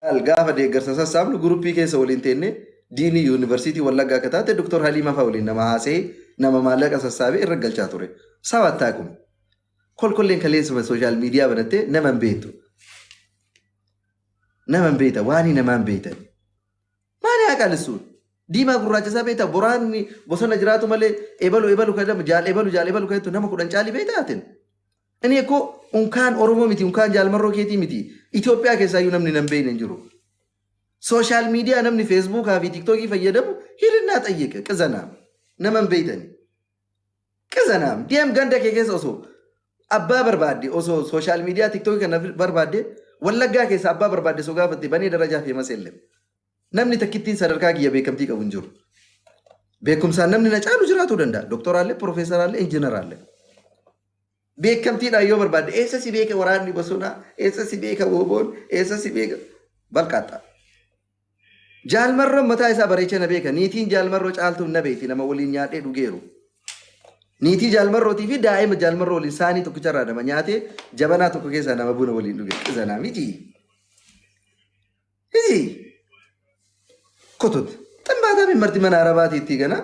Laal gaafa deeggarsa sassaabnu guruppii keessa waliin teenne diinii yuunivarsiitii Wallaggaa akka taate Dr. Haliimaa fa'aa waliin nama haasa'ee nama maallaqa sassaabee irra galchaa ture. Sawa attaaqum. Kolkolleen kaleessuma sooshaal miidiyaa banattee nama hin beektu. Nama hin beektan waanii namaa hin beektan. Maali haa qaalessuun? Diimaa gurraacha isaa beektaa boraanni bosona jiraatu malee ebalu ebalu kan jedhamu jaal ebalu jaal ebalu kan jettu nama 10 caalii beektaa atin? Inni ekkoo unkaan Oromoo miti unkaan jaalmarroo keetii miti Itoophiyaa keessaayyuu namni nan beekne hin jiru. Sooshaal miidiyaa namni feesbuukaa fi tiiktookii fayyadamu hirinnaa xayyeqa qizanaa nama hin beektani. Qizanaam deem ganda kee keessa osoo abbaa barbaadde osoo sooshaal miidiyaa tiiktookii kana barbaadde wallaggaa keessa abbaa barbaadde osoo gaafatte banee darajaa feemas elem. Namni takkittiin sadarkaa kiyya beekamtii qabu hin jiru. Beekumsaan namni na caalu jiraatuu danda'a. Doktoraallee, piroofeesaraallee, injiinaraallee. Beekamtiidhaan yoo barbaadde eessa si beeka waraanni bosonaa, eessa si beeka wooboon, eessa si beeka balqaaxxa. Jaalmarroon mataa isaa bareechee na beeka. Niitiin jaalmarroo caaltuun na beekti nama waliin nyaadhee dhugeeru. Niitii jaalmarrootii fi daa'ima jaalmarroo waliin saanii tokkicharraa nama nyaatee jabanaa tokko keessaa nama buna waliin dhuge. Qizanaa miti. Miti. Kotut. Xinbaataa marti mana arabaati itti gana.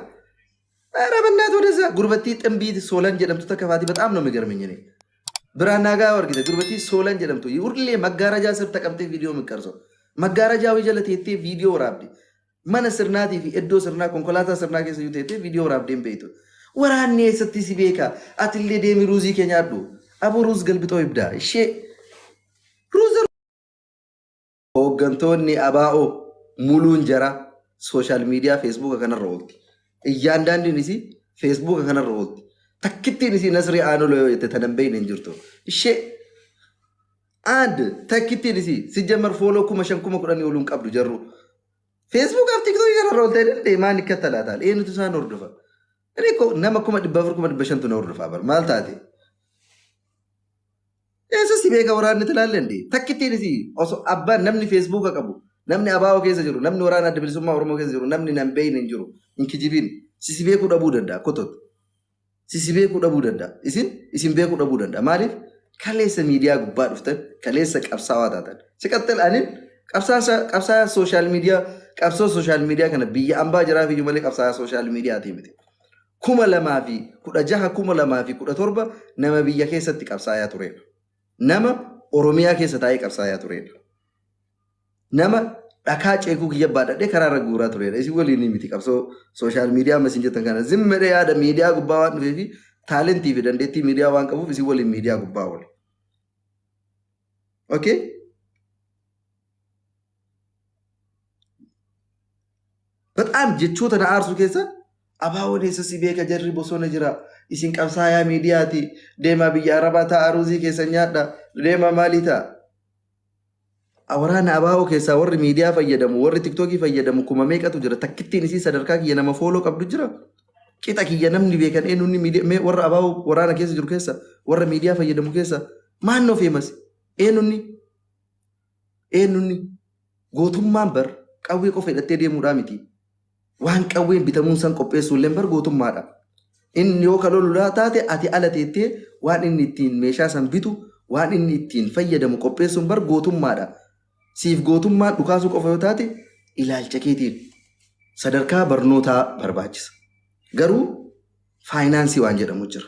ኧረ በእናትህ ወደዛ ጉርበቲ ጥንቢት ሶለን ጀደምቱ ተከፋቲ በጣም ነው የሚገርመኝ። እኔ ብራና ጋ ወርጊተ ጉርበቲ ሶለን ጀደምቱ ሁሌ መጋረጃ ስር ተቀምጤ ቪዲዮ የምቀርጸው መጋረጃዊ ጀለ ቴቴ ቪዲዮ waraabdi mana sirnaatii fi iddoo sirnaa konkolaataa sirnaa keessa iyyuu teettee viidiyoo waraabdee hin beektu. Waraanni eessatti si beeka? Atillee deemi ruuzii kee nyaadhu. Aboo ruuz galbixoo ibdaa. Ishee ruuza Hooggantoonni ABO muluun jaraa sooshaal miidiyaa feesbuuka kanarra oolti. Iyyaandaandiin isii feesbuuka kanarra oolti. Takkittiin isii Nasrii Aanoloo yoo jette tanan beekne hin jirtu. Ishee and takkittiin isii sijjamar fooloo 5,000 10,000 oluun qabdu jarru. Feesbuukaaf tiiktookii kanarra ooltee danda'e maal ikkattalaataal eenyutu isaan hordofa? Inni nama 400,000 500,000 na hordofaa bar maal taate? Eessa si beeka waraanni tilaalle ndi? Takkittiin isii osoo abbaan namni feesbuuka qabu, namni abaa'oo keessa jiru, namni waraana adda bilisummaa Oromoo keessa jiru, namni nan beekne hin jiru. Hin kijibiin. Si si beekuu dhabuu danda'a kotot. Si si beekuu dhabuu danda'a. Isin isin beekuu dhabuu danda'a. Maaliif? Kaleessa miidiyaa gubbaa dhuftan, kaleessa qabsaawaa taatan. Si qaxxil anin qabsaayaa sooshaal miidiyaa qabsoo sooshaal miidiyaa kana biyya ambaa jiraaf iyyuu malee qabsaayaa sooshaal miidiyaatii miti. 2016 2017 nama biyya keessatti qabsaayaa turedha. Nama Oromiyaa keessa taa'ee qabsaayaa turedha. Nama dhakaa ceekuu kiyya baadhadhee karaa irra guuraa turedha. Isin waliin miti qabsoo sooshaal miidiyaa amma isin jettan kana zimmedhee yaada miidiyaa gubbaa waan dhufee fi taalentii fi dandeettii miidiyaa waan qabuuf isin waliin miidiyaa gubbaa oole. Okay? Bexaam jechoota na aarsu keessa abaawoon eessa si beeka jarri bosona jira isin qabsaayaa miidiyaati deemaa biyya arabaa taa'aa ruuzii keessan nyaadha deemaa maalii ta'a. Waraana abaa'oo keessaa warri miidiyaa fayyadamu warri tiktookii fayyadamu kuma meeqatu jira takkittiin isii sadarkaa kiyya nama fooloo qabdu jira. Qixa kiyya namni beekan eenyuun miidiyaa mee warra abaa'oo waraana keessa jiru keessa warra miidiyaa fayyadamu keessa maannoo feemas eenyuun eenyuun Gootummaan bar qawwee qofa hidhattee deemuudhaa miti. Waan qawween bitamuun san qopheessuulleen bar gootummaadha. Inni yoo ka lolu taate ati ala teettee waan inni ittiin meeshaa san bitu, waan inni ittiin fayyadamu qopheessuun bar gootummaadha. Siif gootummaan dhukaasuu qofa yoo taate ilaalcha keetiin sadarkaa barnootaa barbaachisa. Garuu faayinaansii waan jedhamu jira.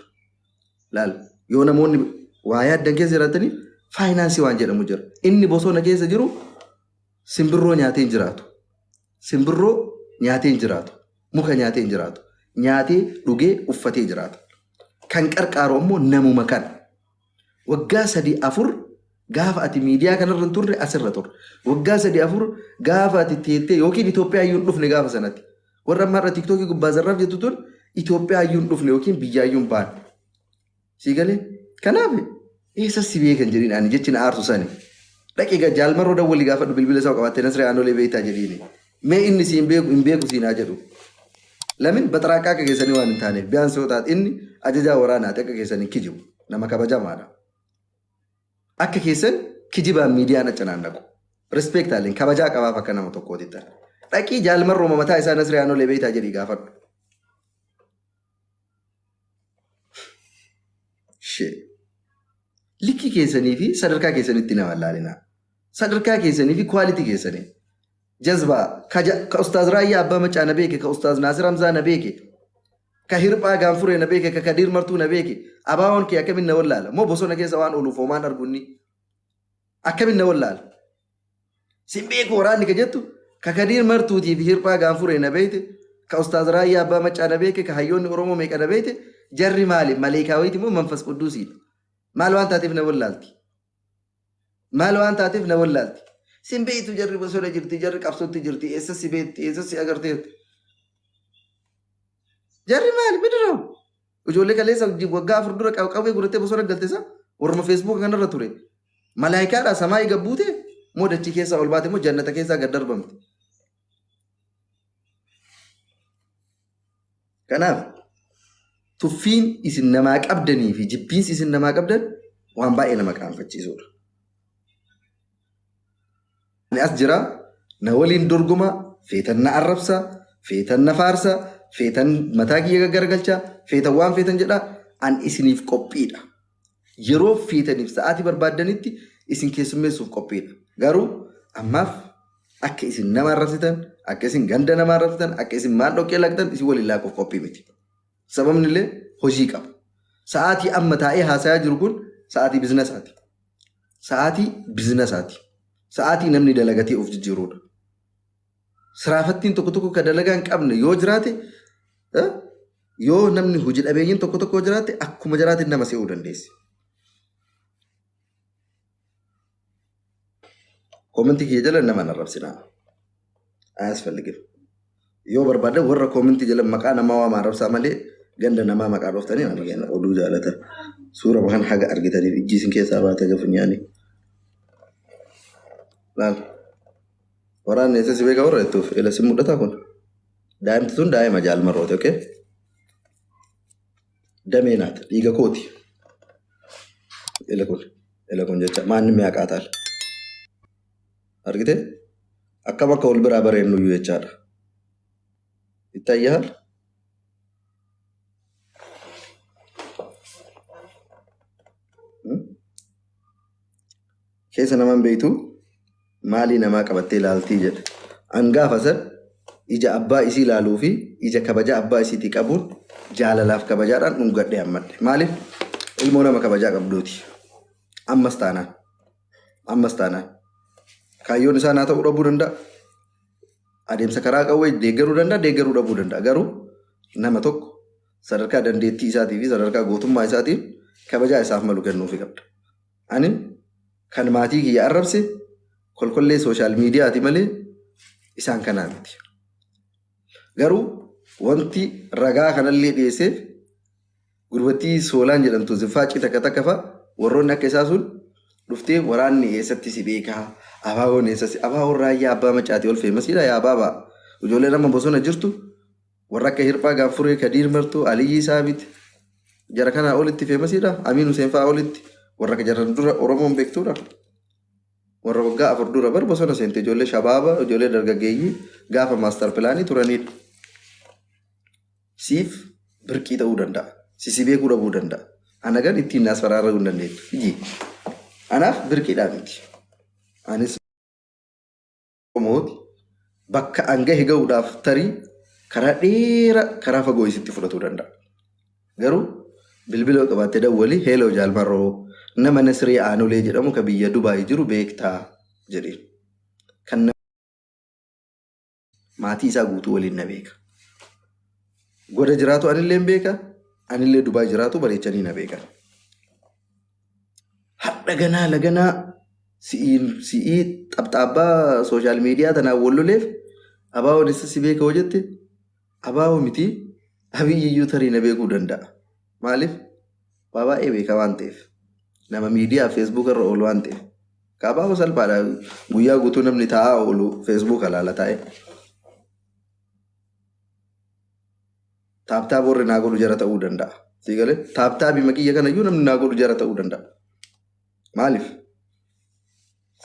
Laal yoo namoonni waa yaaddan keessa jiraatanii faayinaansii waan jedhamu jira. Inni bosona keessa jiru simbirroo nyaatee hin jiraatu. Simbirroo nyaatee hin jiraatu. Muka nyaatee hin jiraatu. Nyaatee dhugee uffatee jiraata. Kan qarqaaru ammoo namuma kana. Waggaa sadii afur gaafa ati miidiyaa kanarra hin turre asirra turre. Waggaa sadii afur gaafa ati teettee yookiin Itoophiyaa iyyuu hin dhufne gaafa sanatti. Warra amma har'a tiiktookii gubbaa zarraaf jettu tun Itoophiyaa iyyuu hin dhufne yookiin biyyaa iyyuu hin baane. Sii galee? Kanaaf eessa si beekan jedhiin ani jechi na aarsu sani. Dhaqi ga jaalmarroo dawwali gaafadhu bilbila isaa qabaattee Nasree Aanolee beektaa jedhiini. Mee inni siin beeku hin beeku siin haa jedhu. Lamin baxraaqaa akka keessanii waan hin taaneef biyaan yoo taate inni ajajaa waraanaati akka keessan hin kijibu nama kabajamaadha. Akka keessan kijibaan miidiyaan accanaannaqu. Respect aleen kabajaa qabaaf akka nama tokkootitti. Dhaqii jaalmarrooma mataa isaa Nasree Aanolee beektaa jedhii gaafadhu. Shee. Likkii keessanii fi sadarkaa keessanitti nama laalinaa. Sadarkaa keessanii fi quality keessanii. Jazbaa ka, ja- ka Ustaaz Raayyaa Abbaa Macaa na beeke, ka Ustaaz Naasir Hamzaa na beeke, ka Hirphaa Gaanfuree na beeke, ka Kadiir Martuu na beeke. Abaawoon kee akkamiin na wallaala? Moo bosona keessa waan ooluuf homaan argu inni? Akkamiin na wallaala? Sin beeku waraanni ka jettu ka Kadiir Martuutii fi Hirphaa Gaanfuree na beekte, ka Ustaaz Raayyaa Abbaa Maccaa na beeke, ka hayyoonni Oromoo meeqa na beekte, jarri maali? Maleekaa wayiiti moo manfas qudduusiidha? Maal waan taateef na wallaalti? Maal waan taateef na wallaalti? Sin beektu jarri bosona jirti, jarri qabsootti jirti, eessa si beekti, eessa si agarteerti? Jarri maali? Midiroo. Ijoollee kaleessa waggaa 4 dura qawwee gurrattee bosona galte isa warruma feesbuuka kanarra ture. Malaayikaadhaa samaayii gad buute moo dachii keessaa ol baate moo jannata keessaa gad darbamte. Kanaaf tuffiin isin namaa qabdanii fi jibbiinsi isin namaa qabdan waan baay'ee nama qaanfachiisudha. Ani as jira na waliin dorgoma feetan na arrabsa feetan na faarsa feetan mataa kiyya gaggaragalcha feetan waan feetan jedha an isiniif qophiidha. Yeroo feetaniif sa'aatii barbaaddanitti isin keessummeessuuf qophiidha. Garuu ammaaf akka isin nama arrabsitan, akka isin ganda nama arrabsitan, akka isin maal dhoqqee laqxan isin waliin laaquuf qophii miti. Sababni illee hojii qaba. Sa'aatii amma taa'ee haasayaa jiru kun sa'aatii biznasaati. Sa'aatii biznasaati. Sa'aatii namni dalagatee of jijjiiruudha. Siraafattiin tokko tokko ka dalagaa hin qabne yoo jiraate yoo namni hojii dhabeeyyiin tokko tokko jiraate akkuma jiraatin nama se'uu dandeessi. Koomentii kiyya jala nama hin arrabsinaa. Ayasfalligim. Yoo barbaadan warra koomentii jala maqaa namaa waama arrabsaa malee ganda namaa maqaa dhooftanii hin arrabsinaa. Oduu jaalata. Suura kan haga argitaniif ijji isin keessaa baate haga funyaanii. Laal. Waraanni eessa si beeka warra jettuuf ila si mul'ataa kun. Daa'imti tun daa'ima jaalmarrooti okay? Damee naata dhiiga kooti. Ila kun ila kun jecha maanni mi'a qaataal. Argite? Akkam akka wal biraa bareennuyyuu jechaadha. Itti ayyaal. Keessa naman beektu maalii namaa qabattee ilaaltii jedhe. An gaafa san ija abbaa isii ilaaluu fi ija kabajaa abbaa isiitii qabuun jaalalaaf kabajaadhaan dhungadhee hammadhe. Maaliif? Ilmoo nama kabajaa qabduuti. Ammas taanaan. Ammas taanaan. Kaayyoon isaa naa ta'uu dhabuu danda'a. Adeemsa karaa qawwee deeggaruu danda'a, deeggaruu dhabuu danda'a. Garuu nama tokko sadarkaa dandeettii isaatii fi sadarkaa gootummaa isaatiin kabajaa isaaf malu kennuufii qabda. Ani kan maatii kiyya arrabse kolkollee sooshaal miidiyaati malee isaan kanaa miti. Garuu wanti ragaa kanallee dhiyeesseef gurbattii Soolaan jedhamtu ziffaacii takka takka fa'a warroonni akka isaa sun dhuftee waraanni eessatti si beekaa abaaboon eessa si abaaboon raayyaa abbaa macaatii ol feemasiidha yaa baabaa ijoolleen amma bosona jirtu warra akka Hirphaa Gaanfuree Kadiir Martuu Aliyyii Saabit jara kanaa olitti feemasiidha Amiin Huseen fa'aa olitti warra akka jaran dura Oromoon beektuudha warra waggaa 4 dura bar bosona seente ijoollee shabaaba ijoollee dargaggeeyyii gaafa maastar pilaanii turaniidha. Siif birqii ta'uu danda'a. Si si beekuu dhabuu danda'a. Ana gan ittiin naas faraarra'uu hin dandeettu. Iji. Anaaf birqiidhaa miti. Anis Oromooti. Bakka an gahe ga'uudhaaf tarii karaa dheeraa karaa fagoo isitti fudhatuu danda'a. Garuu bilbila yoo qabaatte dawwali heeloo Jaal Marroo nama Nasrii Aanolee jedhamu ka biyya Dubaay jiru beektaa jedhiin. Kan Maatii isaa guutuu waliin na beeka. Goda jiraatu anillee hin beeka. Anillee Dubaay jiraatu bareechanii na beekan. Hadha ganaa laganaa si'iin si'ii xapxaabbaa sooshaal miidiyaa tanaan wal loleef abaawoon isa si beeka hoo jette abaawoo miti Abiyyi iyyuu tarii na beekuu danda'a. Maaliif? Waa baay'ee beeka waan ta'eef. Nama miidiyaa feesbuuka irra oolu waan ta'eef. Kaabaa salphaadha. Guyyaa guutuu namni taa'aa oolu feesbuuka laala taa'ee. Taaptaab warri naa godhu jara ta'uu danda'a. Sii galee taaptaabii makiyya kanayyuu namni naa godhu jara ta'uu danda'a. Maaliif?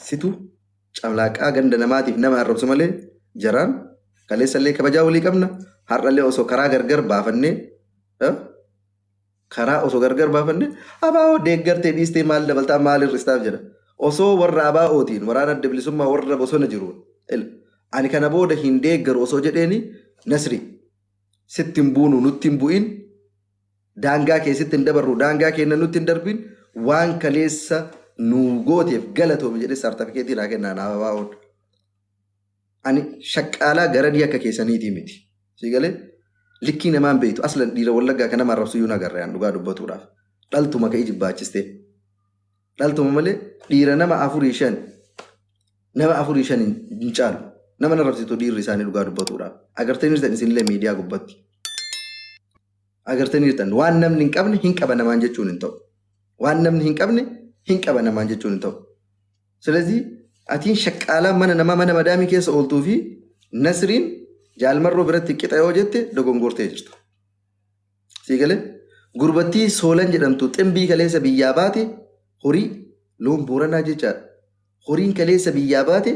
Situ camlaaqaa ganda namaatiif nama arrabsu malee jaraan kaleessallee kabajaa walii qabna har'allee osoo karaa gargar baafannee karaa osoo gargar baafanne abaa'oo deeggartee dhiistee maal dabaltaa maal hir'istaaf jedha. Osoo warra ABO'tiin waraana adda bilisummaa warra bosona jiruun ani kana booda hin deeggaru osoo jedheeni, Nasri sitti hin buunu, nutti hin bu'in, daangaa kee sitti hin dabarru, daangaa keenya nutti hin darbin, waan kaleessa nuu gooteef galatoomi jedhee saartifikeetii naa kennaa naaf ABO'n. Ani shaqqaalaa garadii akka keessaniitii miti. Si galee likkii namaan beektu aslan dhiira Wallaggaa kan nama arrabsu iyyuu nagarre an dhugaa dubbatuudhaaf. Dhaltuma ka'ii jibbaachistee. Dhaltuma malee dhiira nama afurii shan nama afurii shan hin caalu. Nama arrabsitu dhiirri isaanii dhugaa dubbatuudhaaf. Agartanii jirtan isinillee miidiyaa gubbatti. Agartanii jirtan, waan namni hin qabne hin qaba namaan jechuun hin ta'u. Waan namni hin qabne hin qaba namaan jechuun hin ta'u. Silazii atiin shaqqaalaa mana namaa mana madaamii keessa ooltuu fi Nasriin Jaalmarroo biratti qixa yoo jette dogongortee jirta. Sii galee gurbattii Soolan jedhamtu ximbii kaleessa biyyaa baate horii loon Booranaa jechaadha. Horiin kaleessa biyyaa baate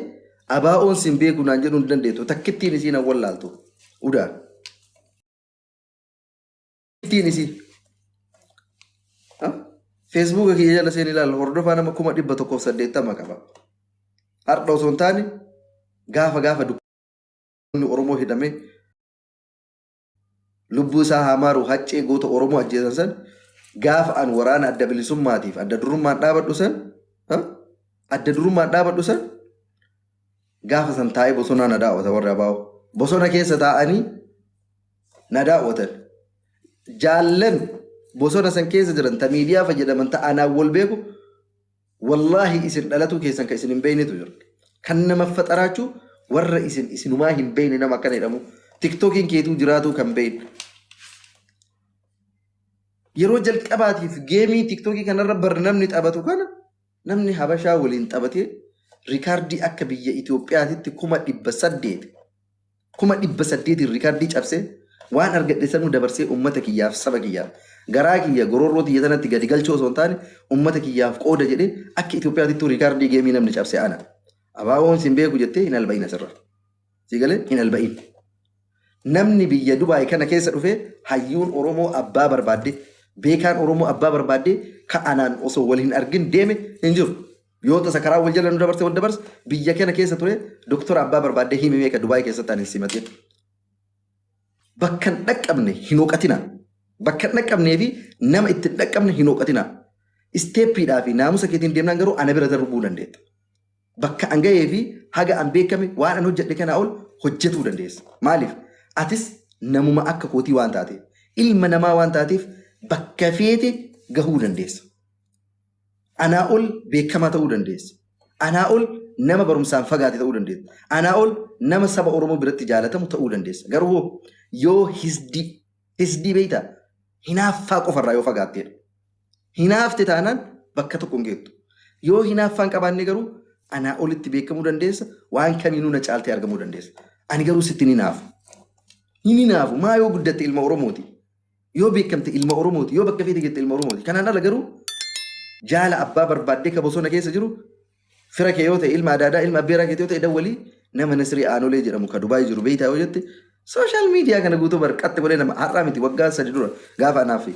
ABO'n sin beeku naan jedhuu hin dandeettu. Takkittiin isiin awwallaaltu. Udaa. Ittiin isii. Feesbuuka kiyya jala seen ilaala, hordofaa nama 180,000 qaba. Har'a osoo hin taane gaafa dukkanni Oromoo hidhamee lubbuu isaa haa maaru haccee goota Oromoo ajjeesan san, gaafa an waraana adda bilisummaatiif adda durummaan dhaabadhu san, adda durummaan dhaabadhu san, gaafa san taa'ee bosonaa na daawwata warri ABO. Bosona keessa taa'anii na daawwatan. Jaallan bosona san keessa jiran ta miidiyaa fayyadaman ta anaan wal beeku, wallaahi isin dhalatuu keessan kan isin hin beeknetu jira. Kan nama faxaraachuu warra isin isinumaa hin beekne nama akkana jedhamu tiktookiin keetuu jiraatuu kan beekne. Yeroo jalqabaatiif geemii tiktookii kanarra bar namni taphatu kana namni Habashaa waliin taphatee rikaardii akka biyya Itoophiyaatitti 800,000 800,000n rikaardii cabsee waan argadhe sanuu dabarsee uummata kiyyaaf, saba kiyyaaf, garaa kiyya gororroo tiyya sanatti gadi galchuu osoo hin taane uummata kiyyaaf qooda jedhee akka Itoophiyaatittuu rikaardii geemii namni cabse ana. ABO'n sin beeku jettee hin alba'in asirra. Si galee hin alba'in. Namni biyya Dubaay kana keessa dhufee hayyuun Oromoo abbaa barbaadde, beekaan Oromoo abbaa barbaadde ka anaan osoo wal hin argin deeme hin jiru. Yoo tasa karaa wal jala nu dabarse wal dabarse biyya kana keessa ture doktora abbaa barbaadde himi meeqa Dubaay keessatti ani simatee. Bakka hin dhaqqabne hin hooqatina. Bakka hin dhaqqabnee fi nama itti hin dhaqqabne hin hooqatina. Isteeppiidhaa fi naamusa keetiin deemnaan garuu ana bira darbuu dandeetta. Bakka an gahee fi haga an beekame waan an hojjedhe kanaa ol hojjetuu dandeessa. Maaliif? Atis namuma akka kootii waan taateef, ilma namaa waan taateef bakka feete gahuu dandeessa. Anaa ol beekamaa ta'uu dandeessa. Anaa ol nama barumsaan fagaate ta'uu dandeessa. Anaa ol nama saba Oromoo biratti jaalatamu ta'uu dandeessa. Garuu hoo yoo hisdii, hisdii beektaa, hinaaffaa qofarraa yoo fagaatteedha. Hinaafte taanaan bakka tokko hin geettu. Yoo hinaaffaa hin qabaanne garuu anaa olitti beekamuu dandeessa, waan kamiinuu na caaltee argamuu dandeessa. Ani garuu sitti hin hinaafu. Hin hinaafu. Maa yoo guddatte ilma Oromooti. Yoo beekamte ilma Oromooti. Yoo bakka feete geette ilma Oromooti. Kanaan ala garuu jaala abbaa barbaaddee ka bosona keessa jiru fira kee yoo ta'e, ilma adaadaa, ilma abbeeraa keetii yoo ta'e dawwalii, nama Nasrii Aanolee jedhamu ka Dubaay jiru beektaa yoo jette, social media kana guutuu bar qaxxi godhee nama har'aa miti, waggaa 3 dura gaafa anaaf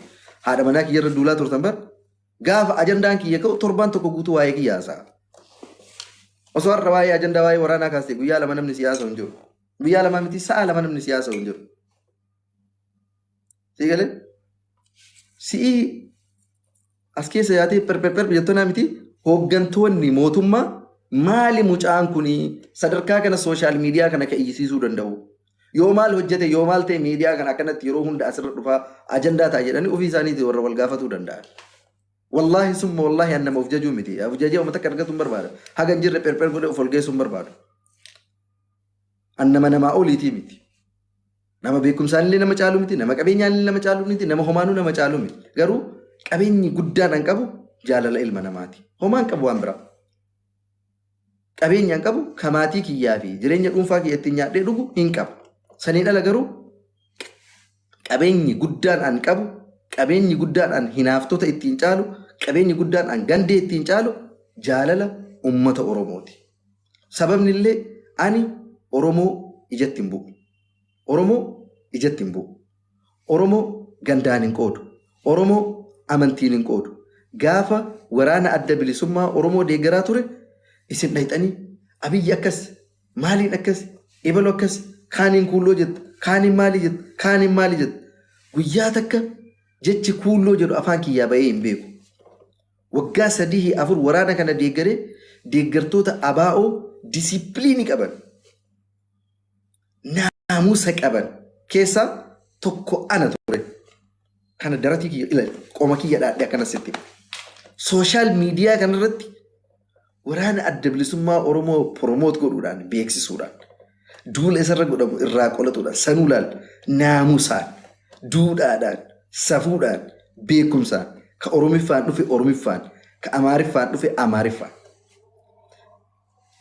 haadha manaa kiyya irra duulaa turtan bar gaafa ajandaan kiyya ka'u torbaan tokko guutuu waa'ee kiyya haasa'a. Osoo har'a waa'ee ajandaa waa'ee waraanaa kaastee guyyaa 2 namni siyaasa hin jiru. Guyyaa 2 miti, sa'a 2 namni siyaasa hin jiru. Sii galee? Si'ii as keessa yaatee perperper jettonaa miti, hooggantoonni mootummaa maali mucaan kun sadarkaa kana social media kana ka iyyisiisuu danda'u? Yoo maal hojjete, yoo maal ta'e miidiyaa kana akkanatti yeroo hunda asirra dhufaa ajandaa ta'a jedhanii ofii isaaniitii warra wal gaafatuu danda'an. Wallaahi summa wallaahi an nama of jajuu miti. Of jajee uummata akka argatu hin barbaada. Haga hin jirre perper godhee of ol geessuu hin barbaadu. An nama namaa oliitii miti. Nama beekumsaan illee nama caalu miti, nama qabeenyaan illee nama caalu miti, nama homaanuu nama caalu miti. Garuu qabeenyi guddaan an qabu jaalala ilma namaati. Homaan qabu waan biraa. Qabeenya an qabu ka maatii kiyyaa fi jireenya dhuunfaa kiyya ittiin nyaadhee dhugu hin qabu. Saniin ala garuu qabeenyi guddaan an qabu, qabeenyi guddaan an hinaaftota ittiin caalu, qabeenyi guddaan an gandee ittiin caalu jaalala ummata Oromooti. Sababni illee ani Oromoo ijatti hin bu'u. Oromoo ijatti hin bu'u. Oromoo gandaan hin qoodu. Oromoo amantiin hin qoodu. Gaafa waraana Adda Bilisummaa Oromoo deeggaraa ture isin dhayxanii Abiyyi akkas, maaliin akkas, ebalu akkas, kaaniin kuulloo jetta, kaaniin maalii jetta, kaaniin maalii jetta. Guyyaa takka jechi kuulloo jedhu afaan kiyyaa ba'ee hin beeku. Waggaa sadihii afur waraana kana deeggaree deeggartoota ABO disiipiliinii qaban, naamusa qaban keessaa tokko ana ture. Kana daratii kiyya ilaali, qoma kiyya dhaadhee akkana sitti hima. Sooshaal miidiyaa kanarratti waraana Adda Bilisummaa Oromoo promote godhuudhaan, beeksisuudhaan, duula isarra godhamu irraa qolatuudhaan, sanuu laal naamusaan, duudhaadhaan, safuudhaan, beekumsaan, ka Oromiffaan dhufe Oromiffaan, ka Amaariffaan dhufe Amaariffaan.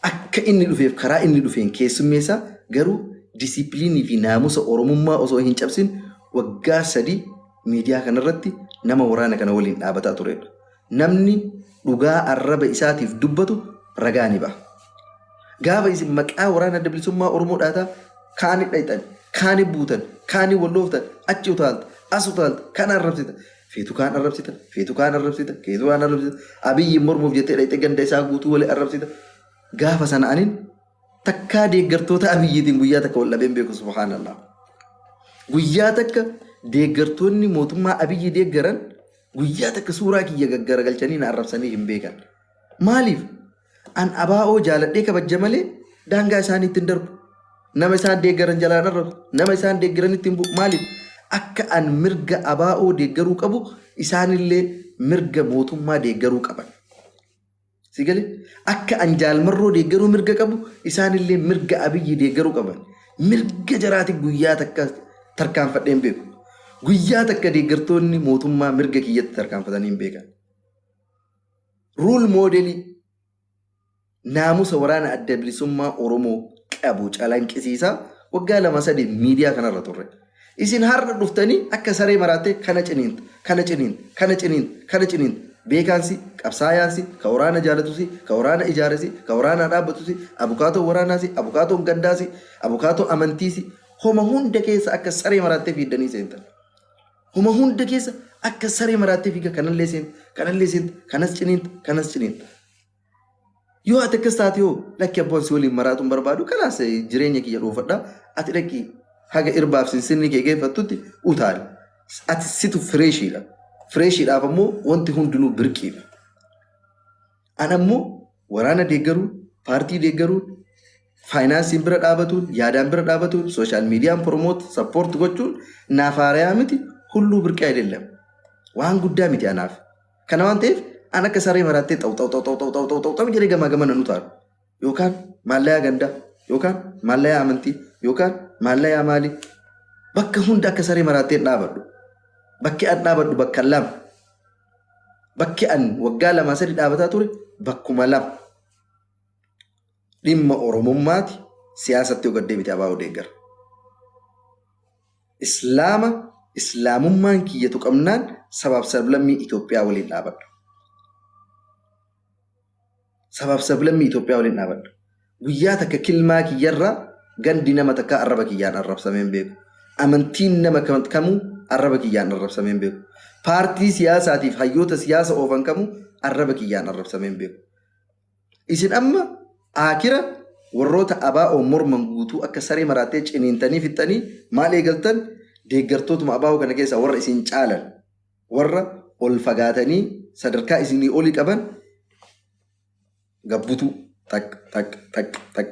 Akka inni dhufeef karaa inni dhufeen keessummeessaa garuu disiipiliinii fi naamusa Oromummaa osoo hin cabsin waggaa 3 miidiyaa kanarratti nama waraana kana waliin dhaabataa turedha. Namni dhugaa arraba isaatiif dubbatu ragaa ni baha. Gaafa isin maqaa waraana Adda Bilisummaa Oromoo dhaataa kaani dhayxan, kaani buutan, kaani wallooftan, achi utaalta, as utaalta, kana arrabsita. Feetu kaan arrabsita, feetu kaan arrabsita, feetu kaan arrabsita. Abiyyiin mormuuf jettee dhayxee ganda isaa guutuu wali arrabsita. Gaafa sana anin takkaa deeggartoota Abiyyiitiin guyyaa takka wal dhabeen beeku subhaanallah. Guyyaa takka deeggartoonni mootummaa Abiyyi deeggaran guyyaa takka suuraa kiyya gaggaragalchanii na arrabsanii hin beekan. Maaliif? An abaa'oo jaaladhee kabajja malee daangaa isaanii ittiin darbu. Nama isaan deeggaran jalaan arrabsu. Nama isaan deeggaran ittiin bu'u. Maaliif? Akka an mirga abaa'oo deeggaruu qabu isaanillee mirga mootummaa deeggaruu qaban. Si galee? Akka an jaalmarroo deeggaruu mirga qabu isaanillee mirga Abiyyi deeggaruu qaban. Mirga jaraati guyyaa takka tarkaanfadhee hin beeku. Guyyaa takka deeggartoonni mootummaa mirga kiyyatti tarkaanfatanii hin beekan. Ruul moodelii naamusa waraana Adda Bilisummaa Oromoo qabu calanqisiisaa waggaa lama sadii miidiyaa kanarra turre. Isin har'a dhuftanii akka saree maraattee kana ciniinta, kana ciniinta, kana ciniinta, kana ciniinta. Beekaansi, qabsaayaansi, ka waraana jaalatusi, ka waraana ijaaresi, ka waraanaa dhaabbatusi, abukaatoon waraanaasi, abukaatoon gandaasi, abukaatoo amantiisi, homa hunda keessa akka saree maraattee fiiddanii seentan. Homa hunda keessa akka saree maraattee fiiga kanallee seenta, kanallee seenta, kanas ciniinta, kanas ciniinta. Yoo ati akkas taate hoo lakki abboon si waliin maraatuun barbaadu kalaas jireenya kiyya dhuunfadha. Ati dhaqi haga irbaaf sinsinni kee geeffattutti utaali. Ati situ fireeshiidha. Fireeshiidhaaf ammoo wanti hundinuu birqiidha. An ammoo waraana deeggaruun, paartii deeggaruun, faayinaansiin bira dhaabatuun, yaadaan bira dhaabatuun, sooshaal miidiyaan promoot, sappoort gochuun naaf haarayaa miti hulluu birqii ayidellem. Waan guddaa miti anaaf. Kana waan ta'eef an akka saree maraattee xaw xaw xaw xaw xaw xaw xaw xaw xaw jedhee gamaa gamana nu taalu. Yookaan maallayaa gandaa, yookaan maallayaa amantii, yookaan maallayaa maalii. Bakka hunda akka saree maraattee hin dhaabadhu. Bakki an dhaabadhu bakka lama. Bakki an waggaa lamaa sadi dhaabataa ture bakkuma lama. Dhimma Oromummaati siyaasatti yoo gad deebite ABO deeggara. Islaama Islaamummaan kiyya tuqamnaan sabaaf sablammii Itoophiyaa waliin dhaabadha. Sabaaf sablammii Itoophiyaa waliin dhaabadha. Guyyaa takka kilmaa kiyyarraa gandi nama takkaa arraba kiyyaan arrabsamee hin beeku. Amantiin nama kamuu arraba kiyyaan arrabsamee hin beeku. Paartii siyaasaatiif hayyoota siyaasa oofan kamuu arraba kiyyaan arrabsamee hin beeku. Isin amma aakira warroota ABO morman guutuu akka saree maraattee ciniintanii fixxanii maal eegaltan deeggartootuma ABO kana keessaa warra isin caalan warra ol fagaatanii sadarkaa isinii olii qaban gabbutuu taq taq taq taq.